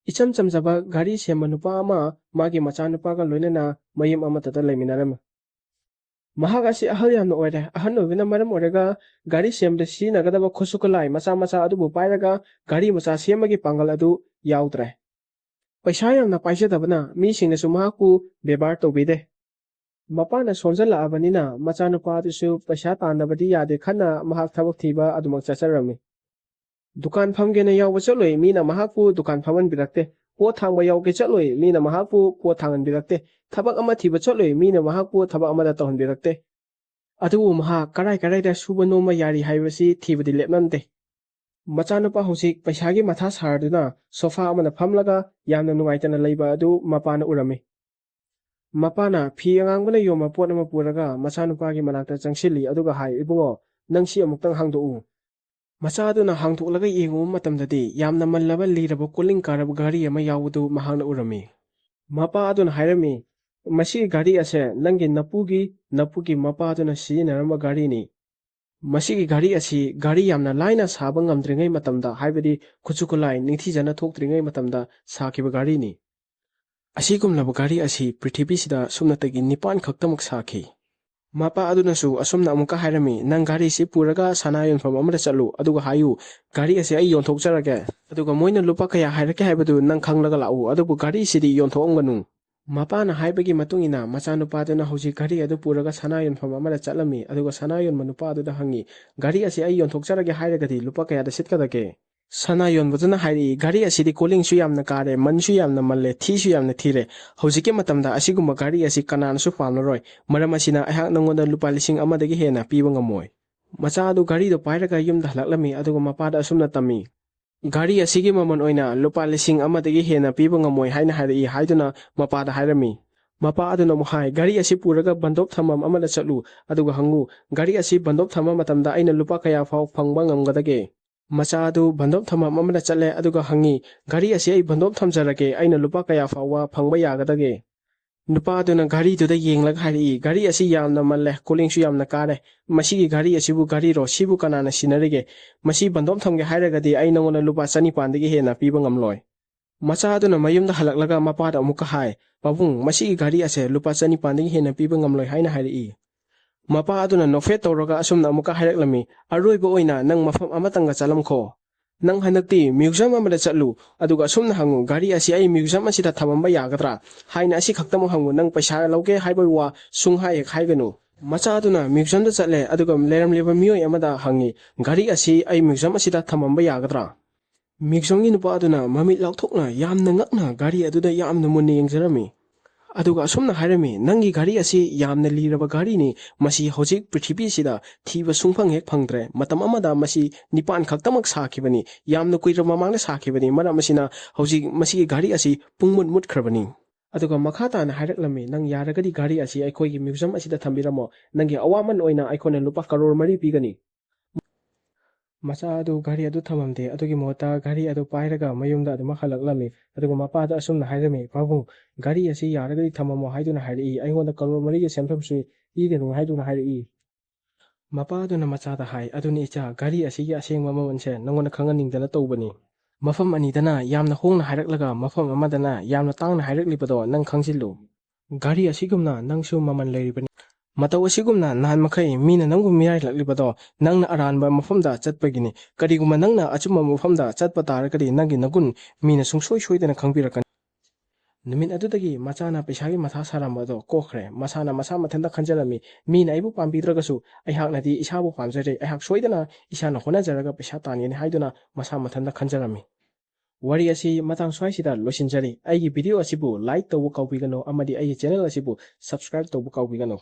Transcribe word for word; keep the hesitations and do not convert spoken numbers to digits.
ꯏꯆꯝ ꯆꯝꯖꯕ ꯘꯔꯤ ꯁꯦꯝꯕ ꯅꯨꯄꯥ ꯑꯃ ꯃꯥꯒꯤ ꯃꯆꯥꯅꯨꯄꯥꯒ ꯂꯣꯏꯅꯅ ꯃꯌꯨꯝ ꯑꯃꯠꯇꯗ ꯂꯩꯃꯤꯟꯅꯔꯝꯃꯤ꯫ ꯃꯍꯥꯛ ꯑꯁꯤ ꯑꯍꯜ ꯌꯥꯝꯅ ꯑꯣꯏꯔꯦ꯫ ꯑꯍꯜ ꯑꯣꯏꯕꯅ ꯃꯔꯝ ꯑꯣꯏꯔꯒ ꯘꯔꯤ ꯁꯦꯝꯕꯗ ꯁꯤꯖꯤꯟꯅꯒꯗꯕ ꯈꯨꯠꯁꯨ ꯈꯨꯠꯂꯥꯏ ꯃꯆꯥ ꯃꯆꯥ ꯑꯗꯨꯕꯨ ꯄꯥꯏꯔꯒ ꯘꯔꯤ ꯃꯆꯥ ꯁꯦꯝꯕꯒꯤ ꯄꯥꯡꯒꯜ ꯑꯗꯨ ꯌꯥꯎꯗ꯭ꯔꯦ꯫ ꯄꯩꯁꯥ ꯌꯥꯝꯅ ꯄꯥꯏꯖꯗꯕꯅ ꯃꯤꯁꯤꯡꯅꯁꯨ ꯃꯍꯥꯛꯄꯨ ꯕꯦꯕꯥꯔ ꯇꯧꯕꯤꯗꯦ꯫ ꯃꯄꯥꯅ ꯁꯣꯟꯖꯜꯂꯛꯑꯕꯅꯤꯅ ꯃꯆꯥꯅꯨꯄꯥ ꯑꯗꯨꯁꯨ ꯄꯩꯁꯥ ꯇꯥꯟꯗꯕꯗꯤ ꯌꯥꯗꯦ ꯈꯟꯅ ꯃꯍꯥꯛ ꯊꯕꯛ ꯊꯤꯕ ꯑꯗꯨꯃꯛ ꯆꯠꯆꯔꯝꯃꯤ꯫ ꯗꯨꯀꯥꯟ ꯐꯝꯒꯦꯅ ꯌꯥꯎꯕ ꯆꯠꯂꯨꯏ, ꯃꯤꯅ ꯃꯍꯥꯛꯄꯨ ꯗꯨꯀꯥꯟ ꯐꯝꯍꯟꯕꯤꯔꯛꯇꯦ꯫ ꯄꯣꯠ ꯊꯥꯡꯕ ꯌꯥꯎꯒꯦ ꯆꯠꯂꯨꯏ, ꯃꯤꯅ ꯃꯍꯥꯛꯄꯨ ꯄꯣꯠ ꯊꯥꯡꯍꯟꯕꯤꯔꯛꯇꯦ꯫ ꯊꯕꯛ ꯑꯃ ꯊꯤꯕ ꯆꯠꯂꯨꯏ, ꯃꯤꯅ ꯃꯍꯥꯛꯄꯨ ꯊꯕꯛ ꯑꯃꯗ ꯇꯧꯍꯟꯕꯤꯔꯛꯇꯦ꯫ ꯑꯗꯨꯕꯨ ꯃꯍꯥꯛ ꯀꯔꯥꯏ ꯀꯔꯥꯏꯗ ꯁꯨꯕ ꯅꯣꯝꯕ ꯌꯥꯔꯤ ꯍꯥꯏꯕꯁꯤ ꯊꯤꯕꯗꯤ ꯂꯦꯞꯂꯝꯗꯦ꯫ ꯃꯆꯥꯅꯨꯄꯥ ꯍꯧꯖꯤꯛ ꯄꯩꯁꯥꯒꯤ ꯃꯊꯥ ꯁꯥꯔꯗꯨꯅ ꯁꯣꯐꯥ ꯑꯃꯗ ꯐꯝꯂꯒ ꯌꯥꯝꯅ ꯅꯨꯡꯉꯥꯏꯇꯅ ꯂꯩꯕ ꯑꯗꯨ ꯃꯄꯥꯅ ꯎꯔꯝꯃꯤ꯫ ꯃꯄꯥꯅ ꯐꯤ ꯑꯉꯥꯡꯕꯅ ꯌꯣꯟꯕ ꯄꯣꯠ ꯑꯃ ꯄꯨꯔꯒ ꯃꯆꯥꯅꯨꯄꯥꯒꯤ ꯃꯅꯥꯛꯇ ꯆꯪꯁꯤꯜꯂꯤ, ꯑꯗꯨꯒ ꯍꯥꯏ, "ꯏꯕꯨꯡꯉꯣ, ꯅꯪ ꯁꯤ ꯑꯃꯨꯛꯇꯪ ꯍꯥꯡꯗꯣꯛꯎ꯫" ꯃꯆꯥ ꯑꯗꯨꯅ ꯍꯥꯡꯗꯣꯛꯂꯒ ꯌꯦꯡꯉꯨꯕ ꯃꯇꯝꯗꯗꯤ ꯌꯥꯝꯅ ꯃꯜꯂꯕ, ꯂꯤꯔꯕ, ꯀꯣꯂꯤꯡ ꯀꯥꯔꯕ ꯘꯔꯤ ꯑꯃ ꯌꯥꯎꯕꯗꯨ ꯃꯍꯥꯛꯅ ꯎꯔꯝꯃꯤ꯫ ꯃꯄꯥ ꯑꯗꯨꯅ ꯍꯥꯏꯔꯝꯃꯤ, "ꯃꯁꯤꯒꯤ ꯘꯔꯤ ꯑꯁꯦ ꯅꯪꯒꯤ ꯅꯄꯨꯒꯤ, ꯅꯄꯨꯒꯤ ꯃꯄꯥ ꯑꯗꯨꯅ ꯁꯤꯖꯤꯟꯅꯔꯝꯕ ꯘꯔꯤꯅꯤ꯫ ꯃꯁꯤꯒꯤ ꯘꯔꯤ ꯑꯁꯤ ꯘꯔꯤ ꯌꯥꯝꯅ ꯂꯥꯏꯅ ꯁꯥꯕ ꯉꯝꯗ꯭ꯔꯤꯉꯩ ꯃꯇꯝꯗ, ꯍꯥꯏꯕꯗꯤ ꯈꯨꯠꯁꯨ ꯈꯨꯠꯂꯥꯏ ꯅꯤꯡꯊꯤꯖꯅ ꯊꯣꯛꯇ꯭ꯔꯤꯉꯩ ꯃꯇꯝꯗ ꯁꯥꯈꯤꯕ ꯘꯔꯤꯅꯤ꯫ ꯑꯁꯤꯒꯨꯝꯂꯕ ꯘꯔꯤ ꯑꯁꯤ ꯄ꯭ꯔꯤꯊꯤꯕꯤꯁꯤꯗ ꯁꯨꯞꯅꯇꯒꯤ ꯅꯤꯄꯥꯟ ꯈꯛꯇꯃꯛ ꯁꯥꯈꯤ꯫" ꯃꯄꯥ ꯑꯗꯨꯅꯁꯨ ꯑꯁꯨꯝꯅ ꯑꯃꯨꯛꯀ ꯍꯥꯏꯔꯝꯃꯤ, "ꯅꯪ ꯘꯔꯤꯁꯤ ꯄꯨꯔꯒ ꯁꯅꯥ ꯌꯣꯟꯐꯝ ꯑꯃꯗ ꯆꯠꯂꯨ, ꯑꯗꯨꯒ ꯍꯥꯏꯌꯨ, 'ꯘꯔꯤ ꯑꯁꯤ ꯑꯩ ꯌꯣꯟꯊꯣꯛꯆꯔꯒꯦ꯫ ꯑꯗꯨꯒ ꯃꯣꯏꯅ ꯂꯨꯄꯥ ꯀꯌꯥ ꯍꯥꯏꯔꯛꯀꯦ ꯍꯥꯏꯕꯗꯨ ꯅꯪ ꯈꯪꯂꯒ ꯂꯥꯛꯎ, ꯑꯗꯨꯕꯨ ꯘꯔꯤꯁꯤꯗꯤ ꯌꯣꯟꯊꯣꯛꯑꯝꯒꯅꯨ.'" ꯃꯄꯥꯅ ꯍꯥꯏꯕꯒꯤ ꯃꯇꯨꯡ ꯏꯟꯅ ꯃꯆꯥꯅꯨꯄꯥꯗꯨꯅ ꯍꯧꯖꯤꯛ ꯘꯔꯤ ꯑꯗꯨ ꯄꯨꯔꯒ ꯁꯅꯥ ꯌꯣꯟꯐꯝ ꯑꯃꯗ ꯆꯠꯂꯝꯃꯤ, ꯑꯗꯨꯒ ꯁꯅꯥ ꯌꯣꯟꯕ ꯅꯨꯄꯥ ꯑꯗꯨꯗ ꯍꯪꯉꯤ, "ꯘꯔꯤ ꯑꯁꯤ ꯑꯩ ꯌꯣꯟꯊꯣꯛꯆꯔꯒꯦ ꯍꯥꯏꯔꯒꯗꯤ ꯂꯨꯄꯥ ꯀꯌꯥꯗ ꯁꯤꯠꯀꯗꯒꯦ?" ꯁꯅꯥ ꯌꯣꯟꯕꯗꯨꯅ ꯍꯥꯏꯔꯛꯏ, "ꯘꯔꯤ ꯑꯁꯤꯗꯤ ꯀꯣꯂꯤꯡꯁꯨ ꯌꯥꯝꯅ ꯀꯥꯔꯦ, ꯃꯟꯁꯨ ꯌꯥꯝꯅ ꯃꯜꯂꯦ, ꯊꯤꯁꯨ ꯌꯥꯝꯅ ꯊꯤꯔꯦ꯫ ꯍꯧꯖꯤꯛꯀꯤ ꯃꯇꯝꯗ ꯑꯁꯤꯒꯨꯝꯕ ꯘꯔꯤ ꯑꯁꯤ ꯀꯅꯥꯅꯁꯨ ꯄꯥꯝꯂꯔꯣꯏ꯫ ꯃꯔꯝ ꯑꯁꯤꯅ ꯑꯩꯍꯥꯛ ꯅꯉꯣꯟꯗ ꯂꯨꯄꯥ ꯂꯤꯁꯤꯡ ꯑꯃꯗꯒꯤ ꯍꯦꯟꯅ ꯄꯤꯕ ꯉꯝꯃꯣꯏ꯫" ꯃꯆꯥ ꯑꯗꯨ ꯘꯔꯤꯗꯨ ꯄꯥꯏꯔꯒ ꯌꯨꯝꯗ ꯍꯜꯂꯛꯂꯝꯃꯤ, ꯑꯗꯨꯒ ꯃꯄꯥꯗ ꯑꯁꯨꯝꯅ ꯇꯝꯃꯤ, "ꯘꯔꯤ ꯑꯁꯤꯒꯤ ꯃꯃꯜ ꯑꯣꯏꯅ ꯂꯨꯄꯥ ꯂꯤꯁꯤꯡ ꯑꯃꯗꯒꯤ ꯍꯦꯟꯅ ꯄꯤꯕ ꯉꯝꯃꯣꯏ ꯍꯥꯏꯅ ꯍꯥꯏꯔꯛꯏ" ꯍꯥꯏꯗꯨꯅ ꯃꯄꯥꯗ ꯍꯥꯏꯔꯝꯃꯤ꯫ ꯃꯄꯥ ꯑꯗꯨꯅ ꯑꯃꯨꯛ ꯍꯥꯏ, "ꯘꯔꯤ ꯑꯁꯤ ꯄꯨꯔꯒ ꯕꯟꯗꯣꯞ ꯊꯝꯐꯝ ꯑꯃꯗ ꯆꯠꯂꯨ, ꯑꯗꯨꯒ ꯍꯪꯉꯨ, 'ꯘꯔꯤ ꯑꯁꯤ ꯕꯟꯗꯣꯞ ꯊꯝꯕ ꯃꯇꯝꯗ ꯑꯩꯅ ꯂꯨꯄꯥ ꯀꯌꯥ ꯐꯥꯎ ꯐꯪꯕ ꯉꯝꯒꯗꯒꯦ?'" ꯃꯆꯥ ꯑꯗꯨ ꯕꯟꯗꯣꯞ ꯊꯝꯐꯝ ꯑꯃꯗ ꯆꯠꯂꯦ, ꯑꯗꯨꯒ ꯍꯪꯉꯤ, "ꯘꯔꯤ ꯑꯁꯤ ꯑꯩ ꯕꯟꯗꯣꯞ ꯊꯝꯖꯔꯒꯦ, ꯑꯩꯅ ꯂꯨꯄꯥ ꯀꯌꯥ ꯐꯥꯎꯕ ꯐꯪꯕ ꯌꯥꯒꯗꯒꯦ?" ꯅꯨꯄꯥ ꯑꯗꯨꯅ ꯘꯔꯤꯗꯨꯗ ꯌꯦꯡꯂꯒ ꯍꯥꯏꯔꯛꯏ, "ꯘꯔꯤ ꯑꯁꯤ ꯌꯥꯝꯅ ꯃꯜꯂꯦ, ꯀꯣꯂꯤꯡꯁꯨ ꯌꯥꯝꯅ ꯀꯥꯔꯦ꯫ ꯃꯁꯤꯒꯤ ꯘꯔꯤ ꯑꯁꯤꯕꯨ ꯘꯔꯤꯔꯣ? ꯁꯤꯕꯨ ꯀꯅꯥꯅ ꯁꯤꯟꯅꯔꯤꯒꯦ? ꯃꯁꯤ ꯕꯟꯗꯣꯞ ꯊꯝꯒꯦ ꯍꯥꯏꯔꯒꯗꯤ ꯑꯩ ꯅꯉꯣꯟꯗ ꯂꯨꯄꯥ ꯆꯅꯤꯄꯥꯟꯗꯒꯤ ꯍꯦꯟꯅ ꯄꯤꯕ ꯉꯝꯂꯣꯏ꯫" ꯃꯆꯥ ꯑꯗꯨꯅ ꯃꯌꯨꯝꯗ ꯍꯜꯂꯛꯂꯒ ꯃꯄꯥꯗ ꯑꯃꯨꯛꯀ ꯍꯥꯏ, "ꯄꯥꯕꯨꯡ, ꯃꯁꯤꯒꯤ ꯘꯔꯤ ꯑꯁꯦ ꯂꯨꯄꯥ ꯆꯅꯤꯄꯥꯟꯗꯒꯤ ꯍꯦꯟꯅ ꯄꯤꯕ ꯉꯝꯂꯣꯏ" ꯍꯥꯏꯅ ꯍꯥꯏꯔꯛꯏ꯫ ꯃꯄꯥ ꯑꯗꯨꯅ ꯅꯣꯛꯐꯦꯠ ꯇꯧꯔꯒ ꯑꯁꯨꯝꯅ ꯑꯃꯨꯛꯀ ꯍꯥꯏꯔꯛꯂꯝꯃꯤ, "ꯑꯔꯣꯏꯕ ꯑꯣꯏꯅ ꯅꯪ ꯃꯐꯝ ꯑꯃꯇꯪꯒ ꯆꯠꯂꯝꯈꯣ꯫ ꯅꯪ ꯍꯟꯗꯛꯇꯤ museum ꯑꯃꯗ ꯆꯠꯂꯨ, ꯑꯗꯨꯒ ꯑꯁꯨꯝꯅ ꯍꯪꯉꯨ, 'ꯘꯔꯤ ꯑꯁꯤ ꯑꯩ museum ꯑꯁꯤꯗ ꯊꯝꯃꯝꯕ ꯌꯥꯒꯗ꯭ꯔꯥ?' ꯍꯥꯏꯅ ꯑꯁꯤ ꯈꯛꯇꯃꯛ ꯍꯪꯉꯨ, ꯅꯪ ꯄꯩꯁꯥ ꯂꯧꯒꯦ ꯍꯥꯏꯕ ꯋꯥ ꯁꯨꯡꯍꯥꯏ ꯍꯦꯛ ꯍꯥꯏꯒꯅꯨ"꯫ ꯃꯆꯥ ꯑꯗꯨꯅ museumꯗ ꯆꯠꯂꯦ, ꯑꯗꯨꯒ ꯂꯩꯔꯝꯂꯤꯕ ꯃꯤꯑꯣꯏ ꯑꯃꯗ ꯍꯪꯉꯤ, "ꯘꯔꯤ ꯑꯁꯤ ꯑꯩ museum ꯑꯁꯤꯗ ꯊꯝꯃꯝꯕ ꯌꯥꯒꯗ꯭ꯔꯥ?" Museumꯒꯤ ꯅꯨꯄꯥ ꯑꯗꯨꯅ ꯃꯃꯤꯠ ꯂꯥꯎꯊꯣꯛꯅ ꯌꯥꯝꯅ ꯉꯛꯅ ꯘꯔꯤ ꯑꯗꯨꯗ ꯌꯥꯝꯅ ꯃꯨꯟꯅ ꯌꯦꯡꯖꯔꯝꯃꯤ꯫ ꯑꯗꯨꯒ ꯑꯁꯨꯝꯅ ꯍꯥꯏꯔꯝꯃꯤ, "ꯅꯪꯒꯤ ꯘꯔꯤ ꯑꯁꯤ ꯌꯥꯝꯅ ꯂꯤꯔꯕ ꯘꯔꯤꯅꯤ, ꯃꯁꯤ ꯍꯧꯖꯤꯛ ꯄ꯭ꯔꯤꯊꯤꯕꯤꯁꯤꯗ ꯊꯤꯕ ꯁꯨꯡꯐꯪ ꯍꯦꯛ ꯐꯪꯗ꯭ꯔꯦ꯫ ꯃꯇꯝ ꯑꯃꯗ ꯃꯁꯤ ꯅꯤꯄꯥꯟ ꯈꯛꯇꯃꯛ ꯁꯥꯈꯤꯕꯅꯤ, ꯌꯥꯝꯅ ꯀꯨꯏꯔꯕ ꯃꯃꯥꯡꯗ ꯁꯥꯈꯤꯕꯅꯤ, ꯃꯔꯝ ꯑꯁꯤꯅ ꯍꯧꯖꯤꯛ ꯃꯁꯤꯒꯤ ꯘꯔꯤ ꯑꯁꯤ ꯄꯨꯡꯃꯨꯠ ꯃꯨꯠꯈ꯭ꯔꯕꯅꯤ"꯫ ꯑꯗꯨꯒ ꯃꯈꯥ ꯇꯥꯅ ꯍꯥꯏꯔꯛꯂꯝꯃꯤ, "ꯅꯪ ꯌꯥꯔꯒꯗꯤ ꯘꯔꯤ ꯑꯁꯤ ꯑꯩꯈꯣꯏꯒꯤ museum ꯑꯁꯤꯗ ꯊꯝꯕꯤꯔꯝꯃꯣ, ꯅꯪꯒꯤ ꯑꯋꯥꯃꯟ ꯑꯣꯏꯅ ꯑꯩꯈꯣꯏꯅ ꯂꯨꯄꯥ ꯀꯔꯣꯔ ꯃꯔꯤ ꯄꯤꯒꯅꯤ"꯫ ꯃꯆꯥ ꯑꯗꯨ ꯘꯔꯤ ꯑꯗꯨ ꯊꯝꯃꯝꯗꯦ꯫ ꯑꯗꯨꯒꯤ ꯃꯍꯨꯠꯇ ꯘꯔꯤ ꯑꯗꯨ ꯄꯥꯏꯔꯒ ꯃꯌꯨꯝꯗ ꯑꯗꯨꯃꯛ ꯍꯜꯂꯛꯂꯝꯃꯤ꯫ ꯑꯗꯨꯒ ꯃꯄꯥꯗ ꯑꯁꯨꯝꯅ ꯍꯥꯏꯔꯝꯃꯤ, "ꯄꯥꯕꯨꯡ, ꯘꯔꯤ ꯑꯁꯤ ꯌꯥꯔꯒꯗꯤ ꯊꯝꯃꯝꯃꯣ ꯍꯥꯏꯗꯨꯅ ꯍꯥꯏꯔꯛꯏ꯫ ꯑꯩꯉꯣꯟꯗ ꯀꯔꯣꯔ ꯃꯔꯤꯒꯤ ꯁꯦꯟꯐꯝꯁꯨ ꯄꯤꯒꯅꯨ ꯍꯥꯏꯗꯨꯅ ꯍꯥꯏꯔꯛꯏ"꯫ ꯃꯄꯥ ꯑꯗꯨꯅ ꯃꯆꯥꯗ ꯍꯥꯏ, "ꯑꯗꯨꯅꯤ ꯏꯆꯥ, ꯘꯔꯤ ꯑꯁꯤꯒꯤ ꯑꯁꯦꯡꯕ ꯃꯃꯜꯁꯦ ꯅꯪꯉꯣꯟꯗ ꯈꯪꯍꯟꯅꯤꯡꯗꯅ ꯇꯧꯕꯅꯤ꯫ ꯃꯐꯝ ꯑꯅꯤꯗꯅ ꯌꯥꯝꯅ ꯍꯣꯡꯅ ꯍꯥꯏꯔꯛꯂꯒ ꯃꯐꯝ ꯑꯃꯗꯅ ꯌꯥꯝꯅ ꯇꯥꯡꯅ ꯍꯥꯏꯔꯛꯂꯤꯕꯗꯣ ꯅꯪ ꯈꯪꯖꯤꯜꯂꯨ꯫ ꯘꯔꯤ ꯑꯁꯤꯒꯨꯝꯅ ꯅꯪꯁꯨ ꯃꯃꯜ ꯂꯩꯔꯤꯕꯅꯤ꯫ ꯃꯇꯧ ꯑꯁꯤꯒꯨꯝꯅ ꯅꯍꯥꯟ ꯃꯈꯩ ꯃꯤꯅ ꯅꯪꯕꯨ ꯃꯤꯔꯥꯏꯂꯛꯂꯤꯕꯗꯣ ꯅꯪꯅ ꯑꯔꯥꯟꯕ ꯃꯐꯝꯗ ꯆꯠꯄꯒꯤꯅꯤ꯫ ꯀꯔꯤꯒꯨꯝꯕ ꯅꯪꯅ ꯑꯆꯨꯝꯕ ꯃꯐꯝꯗ ꯆꯠꯄ ꯇꯥꯔꯒꯗꯤ ꯅꯪꯒꯤ ꯅꯒꯨꯟ ꯃꯤꯅ ꯁꯨꯡꯁꯣꯏ ꯁꯣꯏꯗꯅ ꯈꯪꯕꯤꯔꯛꯀꯅꯤ"꯫ ꯅꯨꯃꯤꯠ ꯑꯗꯨꯗꯒꯤ ꯃꯆꯥꯅ ꯄꯩꯁꯥꯒꯤ ꯃꯊꯥ ꯁꯥꯔꯝꯕ ꯑꯗꯣ ꯀꯣꯛꯈ꯭ꯔꯦ꯫ ꯃꯁꯥꯅ ꯃꯁꯥ ꯃꯊꯟꯇ ꯈꯟꯖꯔꯝꯃꯤ, "ꯃꯤꯅ ꯑꯩꯕꯨ ꯄꯥꯝꯕꯤꯗ꯭ꯔꯒꯁꯨ ꯑꯩꯍꯥꯛꯅꯗꯤ ꯏꯁꯥꯕꯨ ꯄꯥꯝꯖꯔꯦ꯫ ꯑꯩꯍꯥꯛ ꯁꯣꯏꯗꯅ ꯏꯁꯥꯅ ꯍꯣꯠꯅꯖꯔꯒ ꯄꯩꯁꯥ ꯇꯥꯟꯒꯅꯤ" ꯍꯥꯏꯗꯨꯅ ꯃꯁꯥ ꯃꯊꯟꯇ ꯈꯟꯖꯔꯝꯃꯤ꯫ ꯋꯥꯔꯤ ꯑꯁꯤ ꯃꯇꯥꯡ ꯁ꯭ꯋꯥꯏꯁꯤꯗ ꯂꯣꯏꯁꯤꯟꯖꯔꯤ꯫ ꯑꯩꯒꯤ video ꯑꯁꯤꯕꯨ like ꯇꯧꯕ ꯀꯥꯎꯕꯤꯒꯅꯨ ꯑꯃꯗꯤ ꯑꯩꯒꯤ channel ꯑꯁꯤꯕꯨ subscribe ꯇꯧꯕ ꯀꯥꯎꯕꯤꯒꯅꯨ꯫